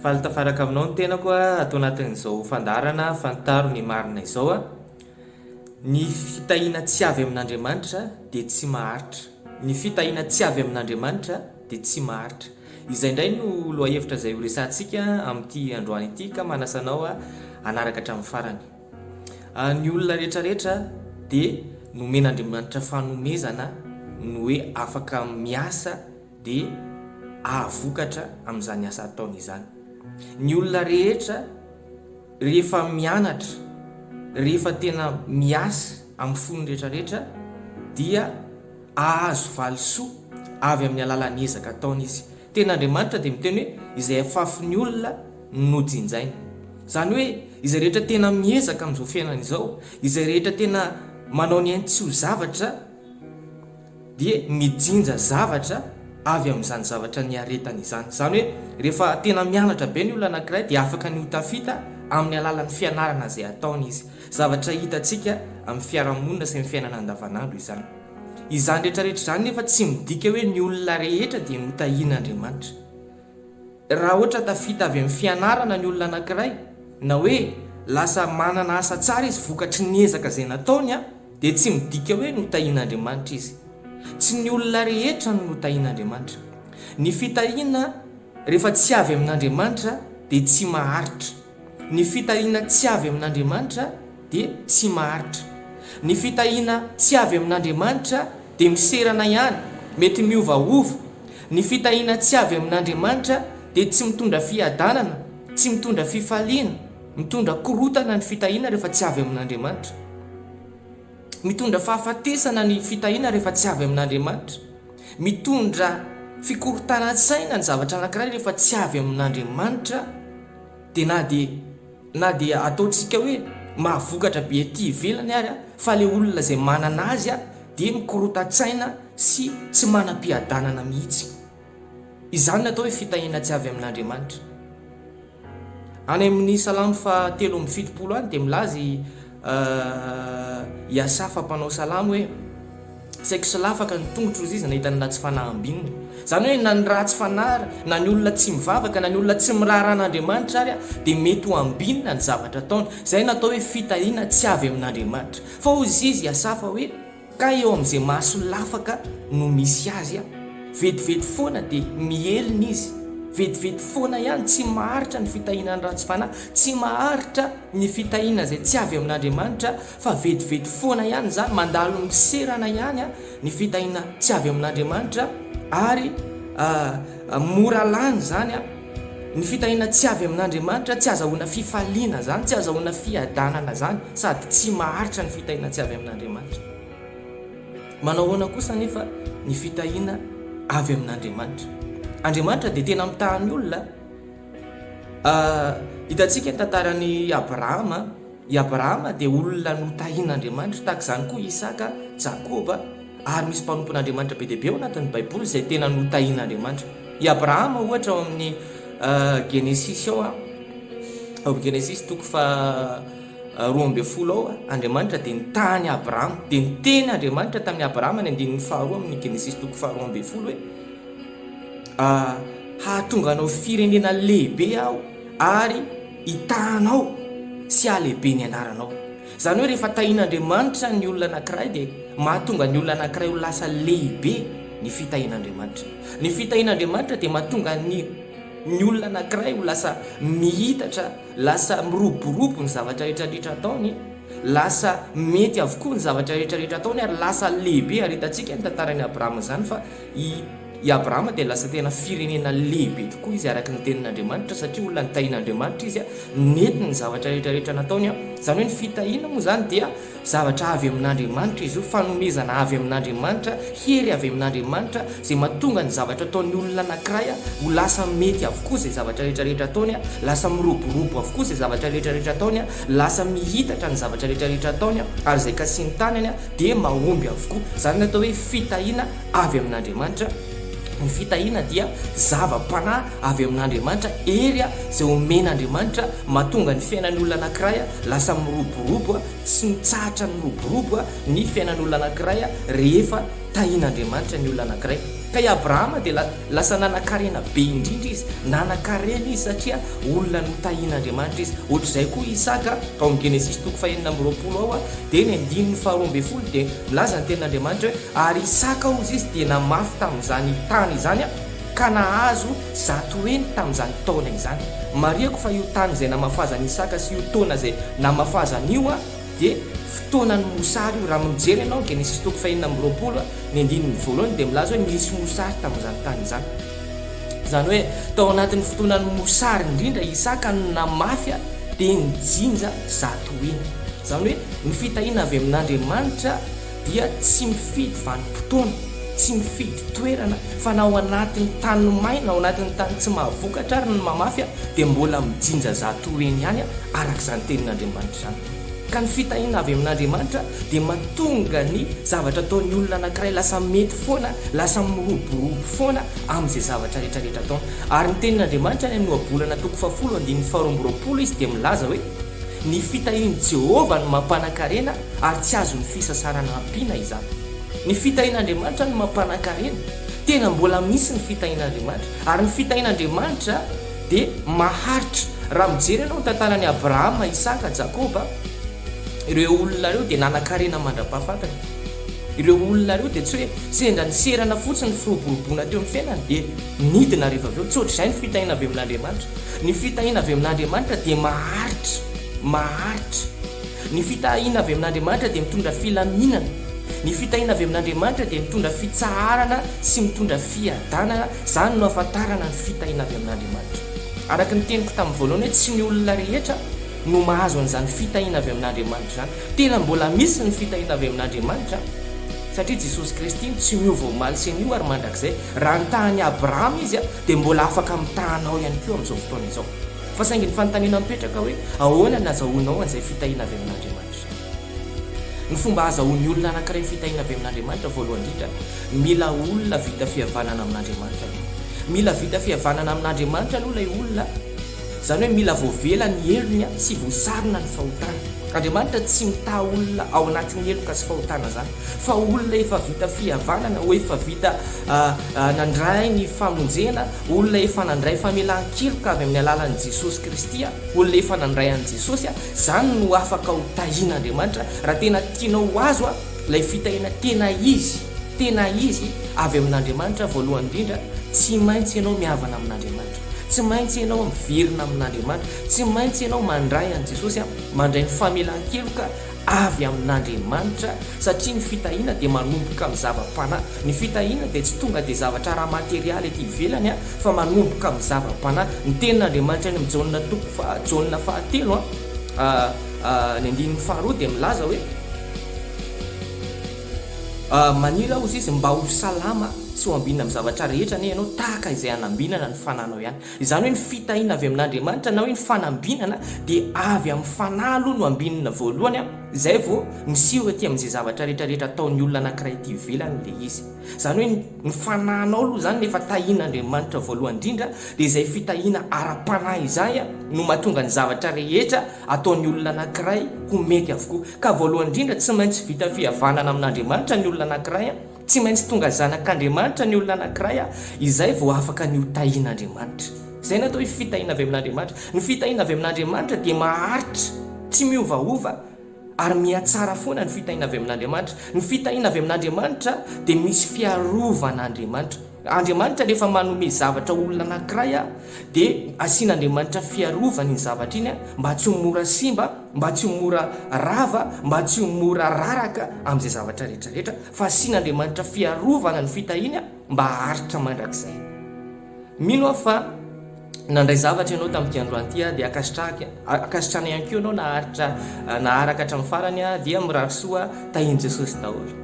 Faly tafaraka aminao ny tenako ato anatin'izao fandaharana Fantaro ny marina izao. Ny fitahiana tsy avy amin'Andriamanitra dia tsy maharitra. Ny fitahiana tsy avy amin'Andriamanitra dia tsy maharitra. Izay indray no lohahevitra izay horesahantsika amin'ity androany ity ka manasa anao hanaraka hatramin'ny farany. Ny olona rehetra rehetra dia nomen'Andriamanitra fanomezana ny hoe afaka miasa dia ahavokatra amin'izany asa ataony izany. Ny olona rehetra rehefa mianatra, rehefa tena miasa amin'ny fony rehetra rehetra dia ahazo valisoa avy amin'ny alalan'ny ezaka ataony izy. Tena Andriamanitra dia miteny hoe izay afafin'ny olona no jinjainy. Izany hoe izay rehetra tena miezaka amin'izao fiainana izao, izay rehetra tena manao ny ainy tsy ho zavatra dia mijinja zavatra avy amin'izany zavatra niaretany izany. Izany hoe rehefa tena mianatra be ny olona anankiray dia afaka ny ho tafita amin'ny alalan'ny fianarana izay ataony izy. Zavatra hitantsika amin'ny fiarahamonina sy ny fiainana andavanandro izany. Izany rehetra rehetra izany nefa tsy midika hoe ny olona rehetra dia notahian'Andriamanitra. Raha ohatra tafita avy amin'ny fianarana ny olona anankiray, na hoe lasa manana asa tsara izy vokatry ny ezaka izay nataony, dia tsy midika hoe notahian'Andriamanitra izy. Tsy ny olona rehetra no notahian'Andriamanitra. Ny fitahiana rehefa tsy avy amin'Andriamanitra dia tsy maharitra. Ny fitahiana tsy avy amin'Andriamanitra dia tsy maharitra. Ny fitahiana tsy avy amin'Andriamanitra dia miserana ihany, mety miovaova. Ny fitahiana tsy avy amin'Andriamanitra dia tsy mitondra fiadanana, tsy mitondra fifaliana, mitondra korotana ny fitahiana rehefa tsy avy amin'Andriamanitra. Mitondra fahafatesana ny fitahiana rehefa tsy avy amin'Andriamanitra. Mitondra fikorontanan-tsaina ny zavatra anankiray rehefa tsy avy amin'Andriamanitra. Dia na dia na dia ataontsika hoe mahavokatra be aty ivelany ary fa ilay olona izay manana azy dia mikorotan-tsaina sy tsy manam-piadanana mihitsy. Izany no atao hoe fitahiana tsy avy amin'Andriamanitra. Any amin'ny Salamo faha 73 any dia milaza i i Asafa mpanao salamo hoe, Saiky solafaka ny tongotro hozy izy nahita ny ratsy fanahy ambinina. Izany hoe na ny ratsy fanahy ary, na ny olona tsy mivavaka, na ny olona tsy miraharaha an'Andriamanitra ary dia mety ho ambinina ny zavatra ataony. Izay no atao hoe fitahiana tsy avy amin'Andriamanitra. Fa hozy izy i Asafa hoe, Ka eo amin'izay mahasolafaka no misy azy a! Vetivety foana dia mihelina izy. Vetivety foana ihany, tsy maharitra ny fitahiana ny ratsy fanahy, tsy maharitra ny fitahiana izay tsy avy amin'Andriamanitra fa vetivety foana ihany izany, mandalo miserana ihany ny fitahiana tsy avy amin'Andriamanitra ary mora lany izany. Ny fitahiana tsy avy amin'Andriamanitra tsy azahoana fifaliana izany, tsy azahoana fiadanana izany, sady tsy maharitra ny fitahiana tsy avy amin'Andriamanitra. Manao ahoana kosa anefa ny fitahiana avy amin'Andriamanitra? Andriamanitra dia tena mitaha ny olona. Hitantsika ny tantaran'i Abrahama. I Abrahama dia olona notahin'Andriamanitra, tahaka izany koa Isaka, Jakoba, ary misy mpanompon'Andriamanitra be dia be ao anatin'ny Baiboly izay tena notahin'Andriamanitra. I Abrahama ohatra ao amin'ny Genesisy ao, ao amin'ny Genesisy toko faha 12 ao, Andriamanitra dia nitaha an'i Abrahama, dia niteny Andriamanitra tamin'i Abrahama ny andininy faharoa amin'ny Genesisy toko faha 12 hoe, Hahatonga anao firenena lehibe Aho ary hitahanao sy hahalehibe ny anaranao. Izany hoe rehefa tahian'Andriamanitra ny olona anankiray dia mahatonga ny olona anankiray ho lasa lehibe ny fitahian'Andriamanitra. Ny fitahian'Andriamanitra dia mahatonga ny ny olona anankiray ho lasa mihitatra, lasa miroborobo ny zavatra rehetra rehetra ataony, lasa mety avokoa ny zavatra rehetra rehetra ataony ary lasa lehibe. Ary hitantsika ny tantaran'i Abrahama izany fa i I Abrahama dia lasa tena firenena lehibe tokoa izy araka ny tenin'Andriamanitra satria olona nitahian'Andriamanitra izy, nety ny zavatra rehetra rehetra nataony. Izany hoe ny fitahiana moa izany dia zavatra avy amin'Andriamanitra izy io, fanomezana avy amin'Andriamanitra, hery avy amin'Andriamanitra izay mahatonga ny zavatra ataon'ny olona anankiray ho lasa mety avokoa izay zavatra rehetra rehetra ataony, lasa miroborobo avokoa izay zavatra rehetra rehetra ataony, lasa mihitatra ny zavatra rehetra rehetra ataony ary izay kasihin'ny tanany dia mahomby avokoa. Izany no atao hoe fitahiana. Avy amin'Andriamanitra, Ny fitahiana dia zava-panahy avy amin'Andriamanitra, hery izay omen'Andriamanitra mahatonga ny fiainan'ny olona anankiray lasa miroborobo, tsy mitsahatra ny miroborobo ny fiainan'olona anankiray rehefa. tahin'Andriamanitra ny olona anankiray. Ka i Abrahama dia lasa nanan-karena be indrindra izy. Nanan-karena izy satria olona notahin'Andriamanitra izy. Ohatr'izay koa i Isaka, ao amin'ny Genesisy toko fahenina amby 20 ao, dia ny andininy faharoa ambin'ny folo dia milaza ny tenin'Andriamanitra hoe, Ary Isaka, hozy izy, dia namafy tamin'izany tany izany, ka nahazo 100 heny tamin'izany taona izany. Marihako fa io tany izay namafazan'i Isaka sy io taona izay namafazany io dia fotoanan'ny mosary io. Raha mijery ianao Genesisy toko fahenina amby 20, ny andininy voalohany dia milaza hoe nisy mosary tamin'izany tany izany. Izany hoe tao anatin'ny fotoanan'ny mosary indrindra Isaka no namafy dia nijinja 100 heny. Izany hoe ny fitahiana avy amin'Andriamanitra dia tsy mifidy vanim-potoana, tsy mifidy toerana fa na ao anatin'ny tany maina, ao anatin'ny tany tsy mahavokatra ary ny mamafy dia mbola mijinja 100 heny ihany araka izany tenin'Andriamanitra izany. Ka ny fitahiana avy amin'Andriamanitra dia mahatonga ny zavatra ataon'ny olona anankiray lasa mety foana, lasa miroborobo foana amin'izay zavatra rehetra rehetra ataony. Ary ny tenin'Andriamanitra any amin'ny Ohabolana toko fahafolo andininy faharoa amby 20 izy dia milaza hoe, Ny fitahian'i Jehovah no mampanan-karena ary tsy azon'ny fisasarana ampiana izany. Ny fitahian'Andriamanitra no mampanan-karena. Tena mbola misy ny fitahian'Andriamanitra. Ary ny fitahian'Andriamanitra dia maharitra. Raha mijery ianao ny tantaran'i Abrahama, Isaka, Jakoba, ireo olona ireo dia nanan-karena mandra-pahafatiny. Ireo olona ireo dia tsy hoe sendra niserana fotsiny ny firoboroboana teo amin'ny fiainany dia nidina rehefa avy eo. Tsy ohatr'izay ny fitahiana avy amin'Andriamanitra. Ny fitahiana avy amin'Andriamanitra dia maharitra. Maharitra. Ny fitahiana avy amin'Andriamanitra dia mitondra filaminana. Ny fitahiana avy amin'Andriamanitra dia mitondra fitsaharana sy mitondra fiadanana. Izany no ahafantarana ny fitahiana avy amin'Andriamanitra. Araka ny teniko tamin'ny voalohany hoe tsy ny olona rehetra no mahazo an'izany fitahiana avy amin'Andriamanitra izany. Tena mbola misy ny fitahiana avy amin'Andriamanitra satria Jesosy Kristy tsy miova omaly sy anio ary mandrakizay. Raha nitaha an'i Abrahama Izy dia mbola afaka mitaha anao ihany koa amin'izao fotoana izao. Fa saingy ny fanontaniana mipetraka hoe, ahoana no azahoanao an'izay fitahiana avy amin'Andriamanitra izay? Ny fomba ahazahoan'ny olona anankiray fitahiana avy amin'Andriamanitra, voalohany indrindra, mila olona vita fihavanana amin'Andriamanitra aloha. Mila vita fihavanana amin'Andriamanitra aloha ilay olona, izany hoe mila voavela ny helony sy voasarona ny fahotany. Andriamanitra tsy mitaha olona ao anatin'ny heloka sy fahotana izany, fa olona efa vita fihavanana, efa vita nandray ny famonjena, Olona efa nandray famelan-keloka avy amin'ny alalan'i Jesosy Kristy, olona efa nandray an'i Jesosy, izany no afaka ho tahian'Andriamanitra. Raha tena tianao ho azo ilay fitahiana tena izy, tena izy avy amin'Andriamanitra, voalohany indrindra, tsy maintsy ianao mihavana amin'Andriamanitra. Tsy maintsy ianao miverina amin'Andriamanitra. Tsy maintsy ianao mandray an'i Jesosy, mandray ny famelan-keloka avy amin'Andriamanitra satria ny fitahiana dia manomboka amin'ny zava-panahy. Ny fitahiana dia tsy tonga dia zavatra ara-materialy ety ivelany fa manomboka amin'ny zava-panahy. Ny tenin'Andriamanitra any amin'ny Jaona toko faha Jaona fahatelo ny andininy faharoa dia milaza hoe Maniry aho hozy izy mba ho salama sy ho ambinina amin'ny zavatra rehetra anie ianao tahaka izay hanambinana ny fananao ihany. Izany hoe ny fitahiana avy amin'Andriamanitra na hoe ny fanambinana dia avy amin'ny fanahy aloha no ambinina voalohany an, izay vao miseho ety amin'izay zavatra rehetra rehetra ataon'ny olona anankiray ety ivelany ilay izy. Izany hoe ny fanahinao aloha izany no efa tahian'Andriamanitra voalohany indrindra dia izay fitahiana ara-panahy izay no mahatonga ny zavatra rehetra ataon'ny olona anankiray ho mety avokoa. Ka voalohany indrindra tsy maintsy vita fihavanana amin'Andriamanitra ny olona anankiray an, Tsy maintsy tonga zanak'Andriamanitra ny olona anankiray izay vao afaka ny ho tahian'Andriamanitra. Izay no atao hoe fitahiana avy amin'Andriamanitra. Ny fitahiana avy amin'Andriamanitra dia maharitra, tsy miovaova ary mihatsara foana ny fitahiana avy amin'Andriamanitra. Ny fitahiana avy amin'Andriamanitra dia misy fiarovan'Andriamanitra. Andriamanitra rehefa manome zavatra olona anankiray dia asian'Andriamanitra fiarovana iny zavatra iny mba tsy ho mora simba, mba tsy ho mora rava, mba tsy ho mora raraka amin'izay zavatra rehetra rehetra. Fa asian'Andriamanitra fiarovana ny fitahiany mba haharitra mandrakizay. Mino aho fa nandray zavatra ianao tamin'ity androany ity dia ankasitrahako, ankasitrahana ihany koa ianao naharitra naharaka hatramin'ny farany dia mirary soa tahian'i Jesosy daholo.